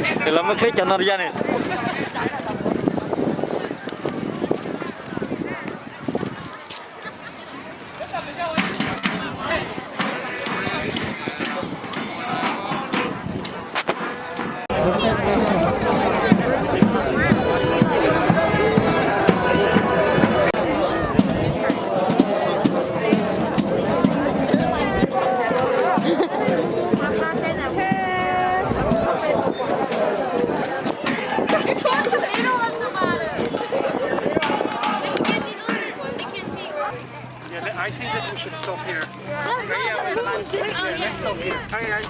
လီၤမုၢ်ချ့ကၠီနီတယါန့ၣ် Yeah, I think that we should stop here. Yeah, let's stop here. Aye, aye.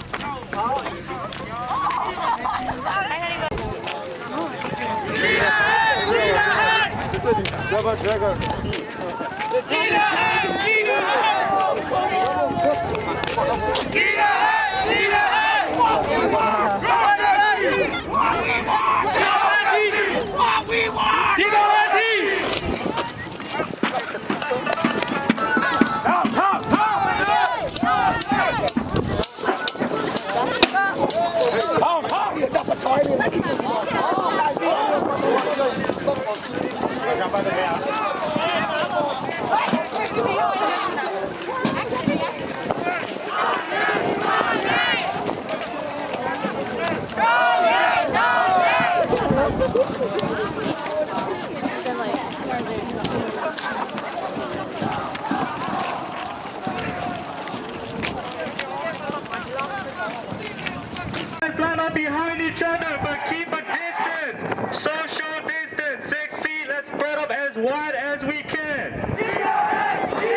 Let's line up behind each other, but keep a distance. Social distance, six feet. Let's spread up as wide as we can.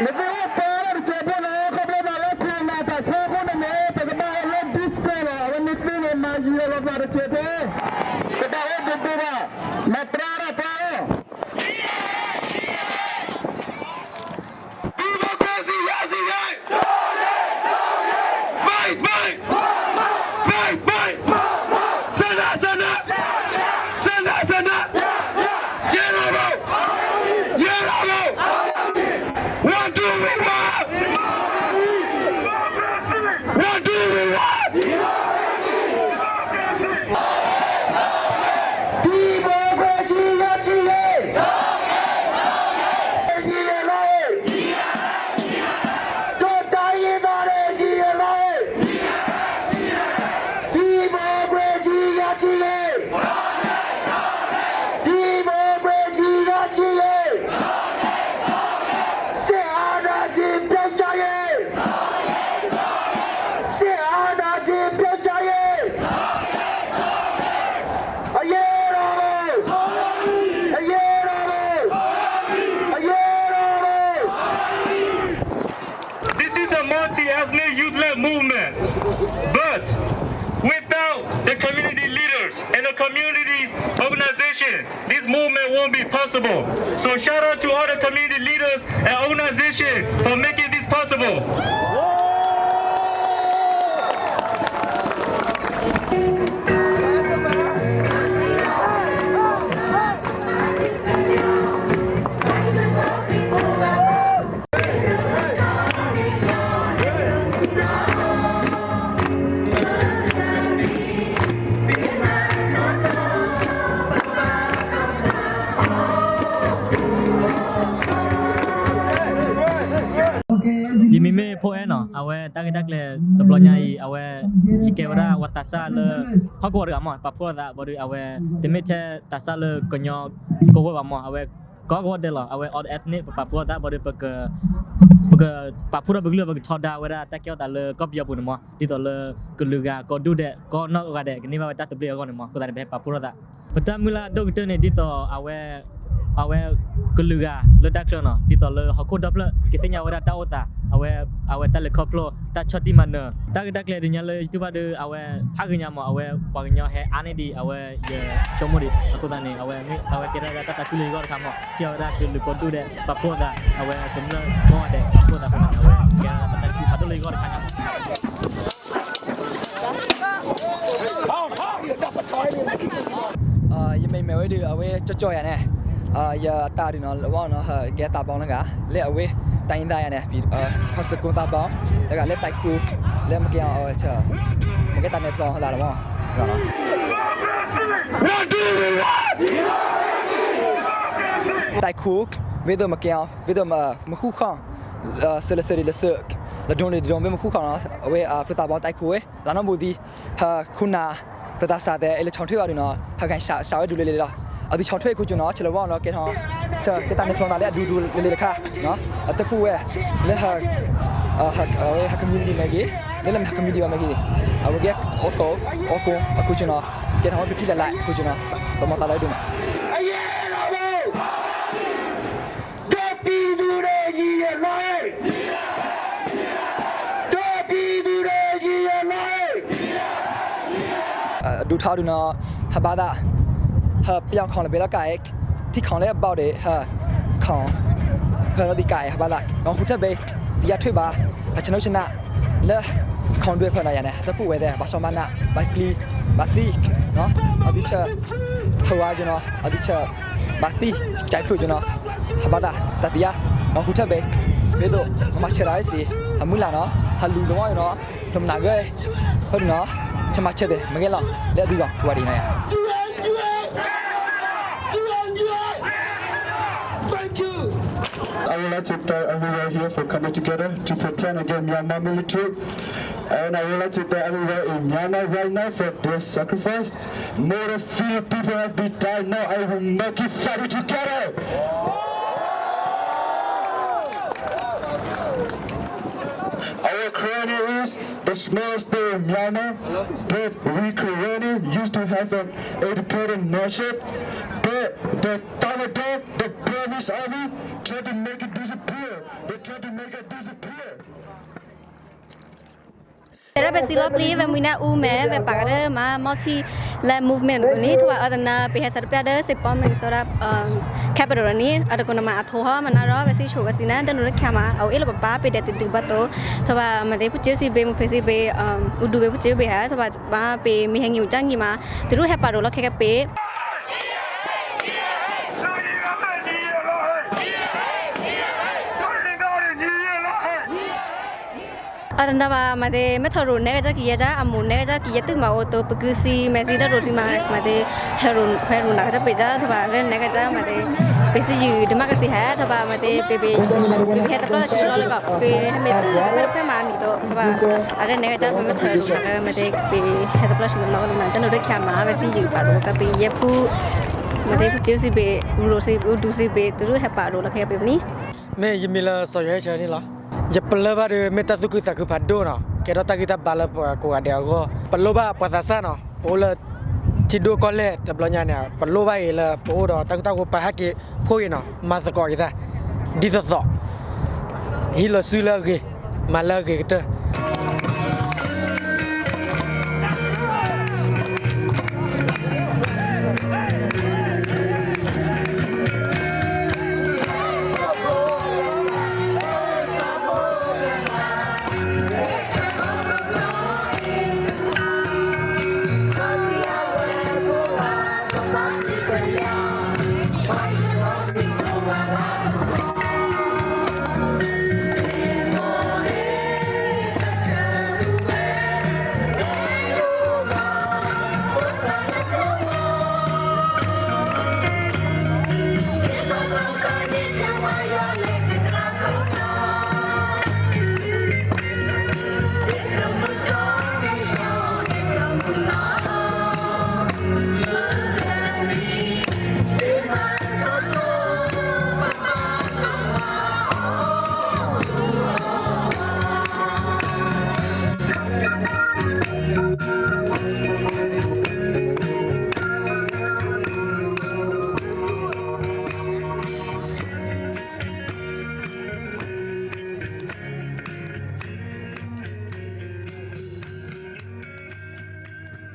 နသ့ၣ်အိၣ်ပၢလၢတစဲးဖိန့ၣ် ခီဖျိလၢခိၣ်နၢ်တၢ်ဆါအဃိန့ၣ်န့ၣ် ပကဘၣ်အိၣ်လၢ distance လီၤ. အဝဲန့ၣ်သ့ၣ်န့ၣ်မၤယံၤလီၤပှၤတစဲးဖိ ကဘၣ်အိၣ်ဘူးဘူးဘၣ် မၤပြးတၢ်ပြးလီၤ. Democracy ရရှိရေး! Fight, fight! Fight, fight! ဆန္ဒ ဆန္ဒ! ဆန္ဒ ဆန္ဒ! ယဲၢ်လီၤဘၣ်! ယဲၢ်လီၤဘၣ်! What do we want? What do we want? ဒီမိုကရေစီရရှိရေး ညီရဲ့လားဟေ့ တော်လှန်ရေးသားတွေ ညီရဲ့လားဟေ့ ဒီမိုကရေစီရရှိရေး ဒီမိုကရေစီရရှိရေး စစ်အာဏာရှင်ပြုတ်ကျရေး စစ်အာဏာရှင်ပြုတ်ကျရေး အရေးတော်ပုံ အရေးတော်ပုံ အရေးတော်ပုံ This is a multi-ethnic youth-led movement, but without the community leaders and the community organization, this movement won't be possible. So shout out to all the community leaders and organization for making this possible. ယမံၤမ့ၢ်ဖိအဲၣ်နီၤ, အဝဲတၢ်ဂ့ၢ်တၢ်ကျဲၤတဘျီညါအံၤ အဝဲ ယကဲဝဲဒၣ်ပှၤသးစၢ်လၢ ဟီၣ်ကဝီၤတဂၤမး ပာ်ဖှိၣ်သးဘၣ်ဒီး အဝဲ တမ့ၢ်ထဲသးစၢ်လၢကညီကဝီၤဘၣ်မး အဝဲ ကိးကဝီၤဒဲးလီၤ. အဝဲ all ethnic ပပာ်ဖှိၣ်သးဘၣ်ဒီး ပက ပကပာ်ဖှိၣ်ထီၣ်ပကလုၢ် ပကထီဒါဝဲဒၣ်တၢ်ကဲထီၣ်သးလၢကီၢ်ပယီၤပူၤန့ၣ်မး ဒ်သိးလၢကလုာ်ဂၤ ကီၢ်ဒိၣ်ဒဲး ကီၢ်နီၢ်ဂၤဒဲး ကန့ၢ်ဘၣ်ဝဲတၢ်သဘျ့အဂီၢ်န့ၣ်မး. အဃိသတးန့ၣ် ပဟဲပာ်ဖှိၣ်ထီၣ်သး ပတၢ်မုၢ်လၢ်အဒိၣ်ကတၢၢ်န့ၣ် ဒ်သိးအဝဲ အဝဲ ကလုာ်ဂၤလၢတၢ်ချၢနီၤ ဒ်သိးလၢဟီၣ်ခိၣ်ဒီဖျၢၣ် ကသ့ၣ်ညါဝဲဒၣ်တၢ်အိၣ်သး အဝဲ အဝဲတၢ်လဲၤခီဖျိ တၢ်ဆီၣ်တံၢ်မၤနၢၤ တၢ်ဂ့ၢ်တၢ်ကျဲၤဒ်ညါလၢယတူၢ်ဘၣ်ဒီး အဝဲဖးဂ့ၤညါမး အဝဲပှၤကညီဟဲအါန့ၢ်ဒံး အဝဲယဆိကမိၣ်ဒံး အဃိသတးန့ၣ် အဝဲမ့ၢ် အဝဲကဲထီၣ်ဝဲဒၣ်တၢ်သးခုလၢယဂီၢ်တခါမး ထံၣ်ဝဲဒၣ်ကလုာ်ကီၢ်ဒိၣ်ဒဲး ပာ်ဖှိၣ်သး အဝဲကမျၢၢ်ကိးဂၤဒဲး ပာ်ဖှိၣ်သးအဃိသတးန့ၣ် အဝဲကဲထီၣ်တၢ်သးခုဖးဒိၣ်လၢယဂီၢ်တခါညါမး ယမံၤမ့ၢ်ဝဲဒၣ် အဝဲကၠီကၠီယၤန့ၣ် ယတၢ်ဒုးနီၤ လၢဝဲနီၤ ကဲသးဘီလၢဂၤ လၢအဝဲ တိုင်းရင်းသားယၤန့ၣ် ဖီစကူသးဘီ လၢဂၤလၢတၢ်ခူ လၢမကဲအီၤ မကဲတၢ်နဲဖျီသးလီၤမး လီၤ တၢ်ခိၣ် မ့ၢ်သိးမကဲအီၤ မ့ၢ်သိးမဃုခီၣ် စၢၤလၢစၢၤဒံးလၢစၢၤ လၢဒိၣ်န့ၣ်ဒိၣ် မ့ၢ်မဃုခီၣ်နီၤ အဝဲဖျိသၣ်ဘီတၢ်ခိၣ်ဝဲ လၢနီၢ်ဘူးသံ ဟးခိၣ်နၢ် ဖျိသၣ်စၢ်သဲး အဲၣ်လၢဆီၣ်ထွဲဘၣ်ဒုးနီၤ ဟးဂၤစးဝဲဒူလ့ၤလ့ၤလီၤ အသုဆီၣ်ထွဲခိၣ်ကၠိနီၤ ဆဲးလီၤဝဲနီၤ ကဲထီၣ် ကဲတၢ်နဲၣ်ဖျိသးလၢအဒူဒူလ့ၤလ့ၤတခါ အတဖုဝဲ လၢ အဝဲဟး community မ့ၢ်ဂ့ၤ လၢလၢမ့ၢ်ဟး community ဘၣ်မ့ၢ်ဂ့ၤ အဝဲကဲ အီၣ်ကိၣ် အီၣ်ကိၣ် အခိၣ်ကၠိနီၤ ကဲထီၣ်ဝဲပထံၣ်လၢ်လၢ်ခိၣ်ကၠိနီၤ တမၤသးလၢဒိၣ်မး ဒီးပြည်သူတွေကြီးရဲ့လမ်း ဒီးပြည်သူတွေကြီးရဲ့လမ်း ဒိၣ်ထီၣ်ဒုးနီၤ ဟးဘၣ်သး ဟးပယီၤ ခေါင်လဘဲလီၤကၢ်အံၤ ထံ ခေါင်လဘဲဒီး ဟး ခေါင် ဖဲလီၤသံကၢ်အံၤ ဟးဘၣ်သး နီၢ်ဟူထၢၣ်ဘဲ သံယါထွဲဘၣ် ဟးဆနူဆနၢ် လၢ ခေါင်ဒွဲၣ်ဖၢနီၤယၤန့ၣ် ဟးတဖုဝဲသဲ ဘၣ်စီၤမၤနး ဘၣ်ကျံ ဘၣ်သံ အသုဆၢ ထဝါကၠိနီၤ အသုဆၢ ဘၣ်သံ ကၠဲးဖျိကၠိနီၤ ဟးဘၣ်သး တၢ်သံယါ နီၢ်ဟူထၢၣ်ဘဲ မ့ၢ်သိး မၤဆၢတၢ်ဝဲစ့ၢ် ဟးမုၢ်လၢ်နီၤ ဟးလူၤလီၤဝဲနီၤ ဖျိမနၤဂ့ၤ ဖဲဒုးနီၤ ဆၢမၤဆၢသ့ မ့ၢ်ဂ့ၤလီၤ လၢအသုဂီၢ် ကွၢ်ဒ်နီၤယၤ I would like to thank everyone here for coming together to protect against Myanmar military. And I would like to thank everyone in Myanmar right now for their sacrifice. More than fifty people have been died. Now I will make it fight together. Our Karenni is the smallest state in Myanmar, but we Karenni used to have an independent nation, but the Taliban, the Burmese army, tried to make it disappear. They tried to make it disappear. တဲရၣ် ပစံလီၤပျံၤ ဝဲမုၢ်နၢ်အူမဲာ် ဝဲပာ်ကဒီးမၤ multi land movement န့ၣ် ထီၣ်ဘၣ်အီၤသနာ် ပဟဲစးတပျၢ်ဒီး Saint Paul Minnesota capital န့ၣ် အတကိးနမးအထိဟီ မနၤဒီး ဝဲစံဆိၣ်ဝဲစံနၢ် တနူၤရခၢမး အအိၣ်အ့ၣ်လိာ်ပပၢ် ပဒဲးတဒုးဘၣ်တိၢ် ထီၣ်ဘၣ်မၤသ့ ဖုစ့စံဘ့ၣ် မူဖရ့စံဘ့ၣ် အူဒူဝဲဖုစ့ဘ့ၣ်ဟဲ ထီၣ်ဘၣ် ပမ့ၢ်ဟဲနံၤအိၣ်ကၢ်နံၤမး တရူးဟဲပာ်ဒိၣ်လီၤခဲကပ့ၤ အတနၤဘၣ်မၤသ့ မ့ၢ်ထီၣ်ရိၣ်နဲကစၢ်ကယဲၢ်ကၢ် အမိၢ်နဲကစၢ်ကယဲၢ်သုမၤအိၣ်တိၤ ပကုစံမဲာ်စံတၢ်ရိၣ်စံမၤ မၤသ့ ဟဲရိၣ်ဟဲရိၣ်နၤကစၢ်ပ့ၤကၢ် ထီၣ်ဘၣ်လၢနဲကစၢ်မၤသ့ ပစံယုၢ် democracy ဟဲ ထီၣ်ဘၣ်မၤသ့ ပ ပ ပဟဲတပျၢ်လီၤဆံလီၤလၢကီး ပဟဲမ့ၢ်သုတဖၣ်တဖၣ်မၤနံၤတိၤ ထီၣ်ဘၣ် အရဲၣ်နဲကစၢ် ပမ့ၢ်ထီၣ်ရိၣ်နၤ မၤသ့ ပဟဲတပျၢ်ဆံလီၤလၢမၤ တၢ်နိၣ်ဒိၣ်ခံမး ဝဲစံယုၢ်ပာ်ဒိၣ်ကပ့ၤ ယဲၢ်ဖု မၤသ့ ဖုစ့စံဘ့ၣ် ရူၢ်စံ အူဒူစံဘ့ၣ် တရူးဟဲပာ်ဒိၣ်လီၤခဲကပ့ၤပနံၤ မ့ၢ်ယမံၤလၢစီၤယိၤဟဲဆၢန့ၣ်လီၤ. ယပလၢၢ်ဘၣ်ဒီး မ့ၢ်တၢ်သူၣ်ခုသးခုဖးဒိၣ်နီၤ, ကဲထီၣ်တၢ်ဂံၢ်တၢ်ဘါလၢပှၤကိးဂၤဒဲးအဂီၢ်, ပလိၣ်ဘၣ်ပှၤသးစၢ်နီၤ, ပအိၣ်လၢ ထံဒိၣ်ကီၢ်လဲၢ်တဘျီညါန့ၣ် ပလိၣ်ဘၣ်အံၤလၢပအိၣ်ဒီးတၢ်ဃူတၢ်ဖိး ပဟဲက့ၤဖှိၣ်က့ၤနီၤ, မၤသကိးက့ၤတၢ် ဒ်သိးသိး ဟံးလီၤစုလၢအဂ့ၤ, မၤလၢအဂ့ၤကတၢၢ်,